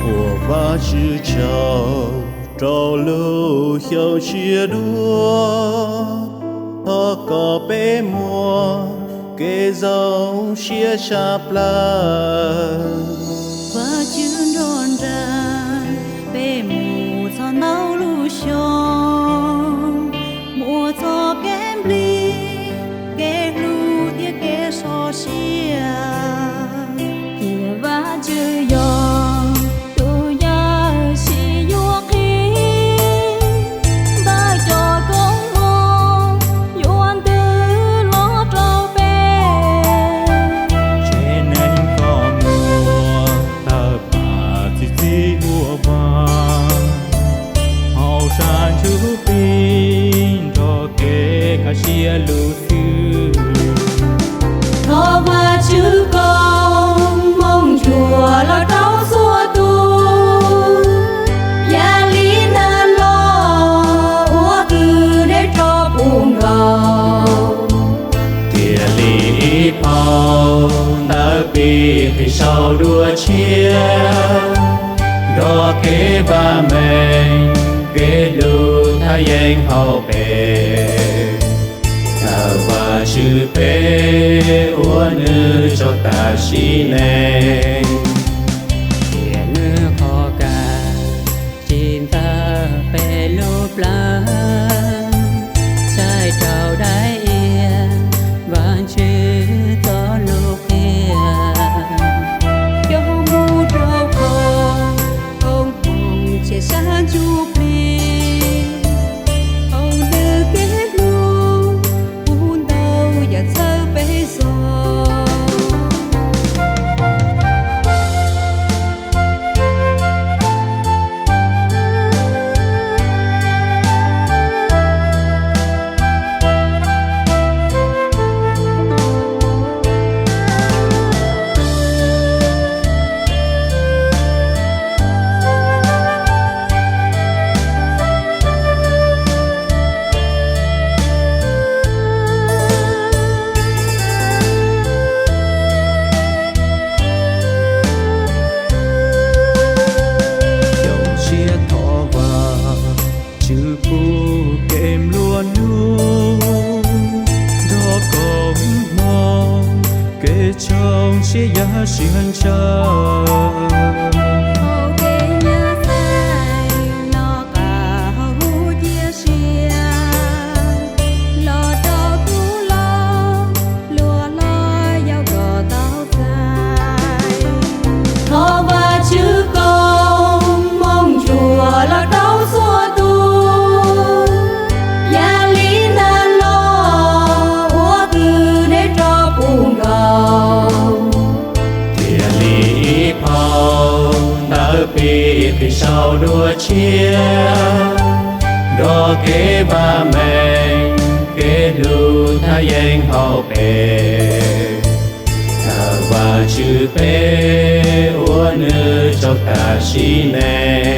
Ua Vajtswv tsaug rau lub xyoo tshiab dua, thov kom peb muaj kev zoo siab tshaj plaws. Vajtswv nrog nraim peb mus txog ntau lub xyoo, muaj txoj kev nplij, kev hlub thiab kev so siab. Cia Vajtswv yog tus yawm sij yuav qhib, ntawm cov koob hmoov yuav ntws los rau peb. Tsev neeg qhov muag tawg pam txi txiv ua vag, hauv sab ntsuj plig nrog kev kaj siab lug xwb. Thov Vajtswv koob hmoov ntsuag los rau txhua tus, yam li nag los ua kwv deb rau puv nkaus, thiaj li ib phau ntawv pib qhia sau dua tshiab, nrog kev vam meej, kev hlub thaj yeeb hauv pes. Thov Vajtswv peb ua nws tsaug tas sim neej, cia nws qhov kaj tsim ntawm peb lub plawv, txhais rau daim iav Vajtswv txoj lus qhia, coj mus rau qhov koob hmoov txhia sab ntsuj plig, hauv nws kev hlub puv ntau yam txhawb peb xov. Xyoo tshiab thov Vajtswv pub kev nplua nuj, nrog koob hmoov kev tshoov siab yam siab ntshaw. Hauv kev nyab xeeb no qab hauv huv cia siab, los rau tub los luag hlob yau kom tau txais. Thov Vajtswv koob hmoov ntsuag los rau txhua tus, yam li nag los ua kwv deb rau puv nkaus, thiaj li ib phau ntawv pib qhia sau dua tshiab, nrog kev vam meej, kev hlub thaj yeeb hauv pes. Thov Vajtswv peb ua nws tsaug tas sim neej.